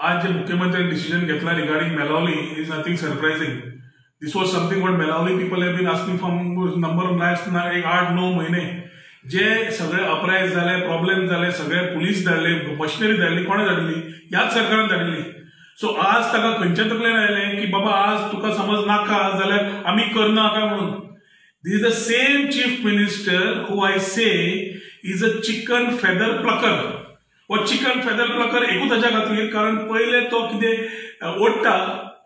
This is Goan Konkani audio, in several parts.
आज जे मुख्यमंत्र्यान डिसिजन घेतला regarding Melauli is nothing surprising. This was something what Melauli people have been asking from number of last एक 8-9 महिने. जे सगळे अपरायज जाले, प्रॉब्लेम जाले, सगळे पुलीस धाडले, मशिनरी धाडली, कोणें धाडली? ह्याच सरकारान धाडली. सो आज ताका खंयच्या तकलेन आयलें की बाबा आज तुका समज नाका जाल्यार आमी करना काय म्हणून. This is the same chief minister who I say is a chicken feather plucker. हो चिकन फेदर प्लकर एकूच ताच्या खातीर, कारण पयले तो कितें ओडटा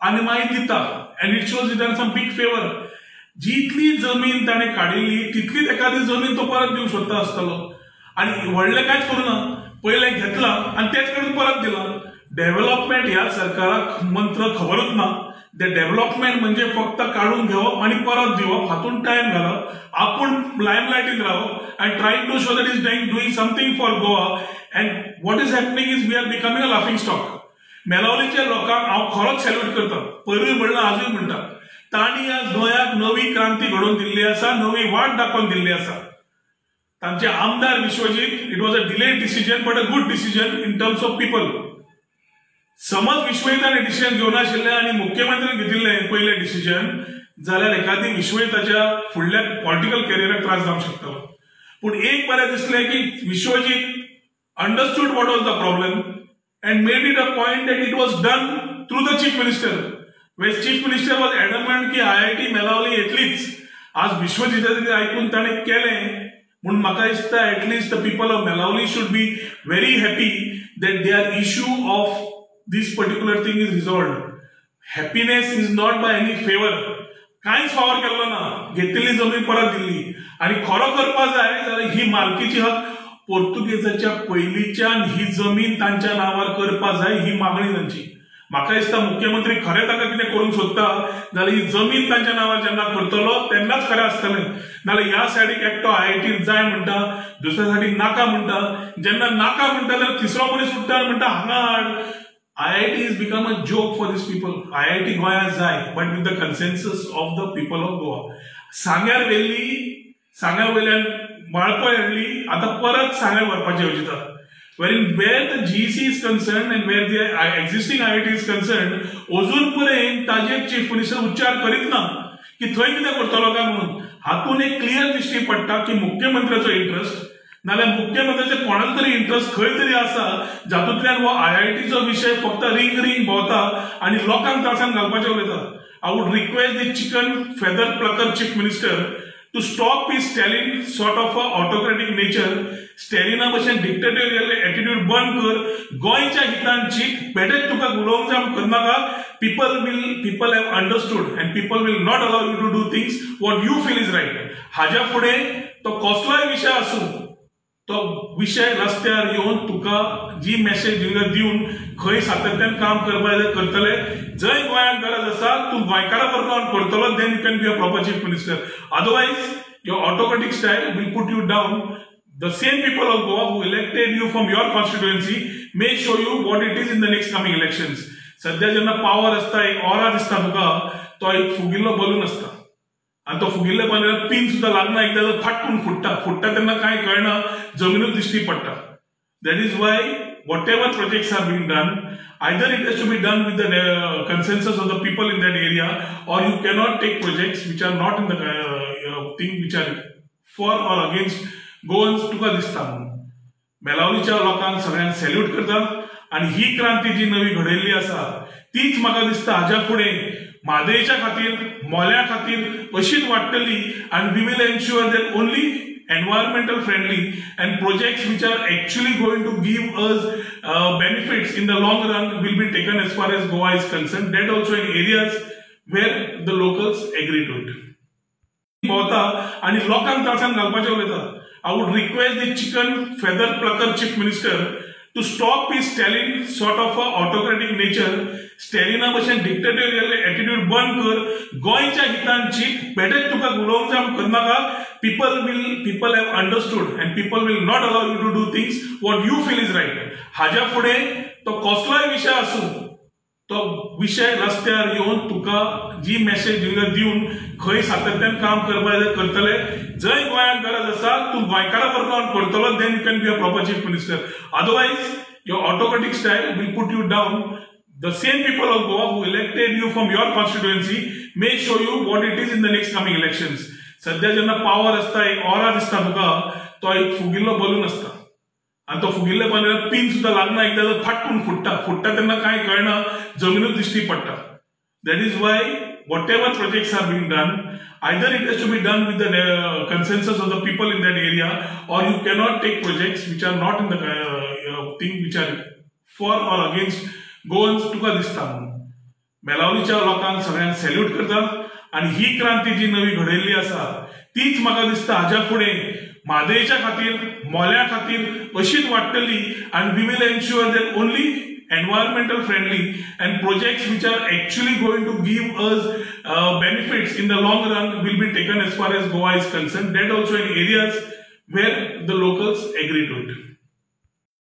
आनी मागीर दिता, and it shows it some big favour. जितली जमीन ताणें काडिल्ली तितलीच एखादी जमीन तो परत दिवंक सोदता आसतलो, आनी व्हडलें कांयच करूं ना, पयलें घेतलां आनी तेच कडेन परत दिलां. डेव्हलपमेंट ह्या सरकाराक मंत्र खबरूच ना. ते डेव्हलपमेंट म्हणजे फक्त काडून घेवप आनी परत दिवप, हातून टायम घालप, आपूण लायमलायटीन रावप and trying to show that is doing something for Goa. And what is happening is we are becoming a laughing stock. मेलावलीच्या लोकांक हांव खरोच सॅल्यूट करता, पयरूय म्हणलां आजूय म्हणटा, तांणी आज गोंयाक नवी क्रांती घडोवन दिल्ली आसा, नवी वाट दाखोवन दिल्ली आसा. तांचे आमदार Vishwajit, it was a delayed decision but a good decision in terms of people. समज विश्वजितान डिसिजन घेवनाशिल्लें आनी मुख्यमंत्र्यान घेतिल्लें पयलें डिसिजन जाल्यार एखादी विश्वजिताच्या फुडल्या पॉलिटिकल कॅरियराक त्रास जावंक शकतालो. पूण एक बरें दिसलें की Vishwajit understood what was the problem and made it a point that it was done through the chief minister. Where chief minister was adamant की IIT Melauli येतलीच. आज विश्वजिताचें आयकून ताणें केलें म्हूण म्हाका दिसता at least the people of Melauli should be very happy that their issue of this particular thing is resolved. Happiness is not by any favour. कांयच फावर केल्लो ना, घेतिल्ली जमीन परत दिल्ली. आनी खरो करपा जाय जाल्यार ही मालकीची हक पोर्तुगेजाच्या पयलींच्यान ही जमीन तांच्या नांवार करपा जाय, ही मागणी तांची. म्हाका दिसता मुख्यमंत्री खरें ताका कितें करूंक सोदता जाल्यार ही जमीन तांच्या नांवार जेन्ना करतलो तेन्नाच खरें आसतलें. नाजाल्यार ह्या सायडीक एकटो IIT जाय म्हणटा, दुसऱ्या सायडीक नाका म्हणटा, जेन्ना नाका म्हणटा जाल्यार तिसरो मनीस उठ्ठा आनी म्हणटा हांगा हाड. IIT is become a joke for these people. IIT गोंयांत जाय, but with the consensus of the people of Goa. सांग्यार व्हेल्ली, सांग्या वयल्यान वाळपय हाडली, आतां परत सांग्यार व्हरपाचें येवजिता. Wherein where the GEC is concerned and where the existing IIT is concerned, अजून पर्यंत ताजेर चीफ मिनिस्टर उच्चार करीत ना की थंय कितें करतलो काय म्हणून. हातून एक क्लियर दिश्टी पडटा की मुख्यमंत्र्याचो इंट्रस्ट नाल्यार मुख्यमंत्र्याचे कोणाचो तरी इंट्रस्ट खंय तरी आसा, जातूंतल्यान हो IITचो विशय फक्त रिंग रिंग भोंवता आनी लोकांक त्रासान घालपाचें उलयता. I would request the chicken feather plucker chief minister to stop his Stalin sort of a autocratic nature. स्टॅलिना भशेन डिक्टेटोरियल एटिट्यूड बंद कर, गोंयच्या हितान चीत, बेठेच तुका उलोवंक जाय करनाका. People have understood and people will not allow you to do things what you feel is right. हाज्या फुडें तो कसलोय विशय आसूं, तो विशय रस्त्यार येवन तुका जी मॅसेज दिवन खंय सातत्यान काम करपा जाय करतले. जंय गोंयांक गरज आसा तूं गोंयकारा बरोबर करतलो, then you can be a proper chief minister. Otherwise your autocratic style will put you down. The same people of Goa who elected you from your constituency may show you what it is in the next coming elections. सध्या जेन्ना पावर आसता, एक ऑरा दिसता तुका, तो एक फुगिल्लो बलून आसता आनी तो फुगिल्ल्या बलूनाक पिन सुद्दां लागना, एकदां फाटकून फुट्टा, फुट्टा तेन्ना कांय कळना, जमिनूच दिश्टी पडटा. That is why whatever projects are being done, either it has to be done with the consensus of the people in that area, or you cannot take projects which are not in the thing which are for or against Goans तुका दिसता म्हणून. मेलावलीच्या लोकांक सगळ्यांक सॅल्यूट करता आनी ही क्रांती जी नवी घडयल्ली आसा तीच म्हाका दिसता हाज्या फुडें म्हादयच्या खातीर, मोल्या खातीर अशीच वाडटली. आनी we will ensure that only environmental friendly and projects which are actually going to give us benefits in the long run will be taken as far as Goa is concerned, that also in areas where the locals agree to it. भोंवता आनी लोकांक त्रासान घालपाचें उलयता. I would request the chicken feather plucker chief minister to stop his Stalin sort of a autocratic nature. स्टॅलिना भशेन डिक्टेटोरियल एटिट्यूड बंद कर, गोंयच्या हितान चीत, बेठेच तुका उलोवंक जाय करनाका. People have understood and people will not allow you to do things what you feel is right. हाज्या फुडें तो कसलोय विशय आसूं, तो विशय रस्त्यार येवन तुका जी मॅसेज दिवन खंय सातत्यान काम करपा जाय करतले. जंय गोंयांक गरज आसा तूं गोंयकारा बरोबर करतलो, then you can be a proper chief minister. Otherwise Your autocratic style will put you down. The same people of Goa who elected you from your constituency may show you what it is in the next coming elections. सध्या जेन्ना पावर आसता, एक ऑरा दिसता तुका, तो एक फुगिल्लो बलून आसता आनी तो फुगिल्ल्या बलूनाक पिन सुद्दां लागना, एकदां फाटकून फुट्टा. फुट्टा तेन्ना कांय कळना, जमिनूच दिश्टी पडटा. That is why whatever projects are being done, either it has to be done with the consensus of the people in that area, or you cannot take projects which are not in the thing, which are for or against Goans तुका दिसता. म्हणून मेलावलीच्या लोकांक सगळ्यांक सॅल्यूट करता आनी ही क्रांती जी नवी घडयल्ली आसा तीच म्हाका दिसता हाज्या फुडें म्हादयच्या खातीर, मोल्या खातीर अशीच वाडटली आनी we will ensure that only environmental friendly and projects which are actually going to give us benefits in the long run will be taken as far as Goa is concerned, that also in areas where the locals agree to it.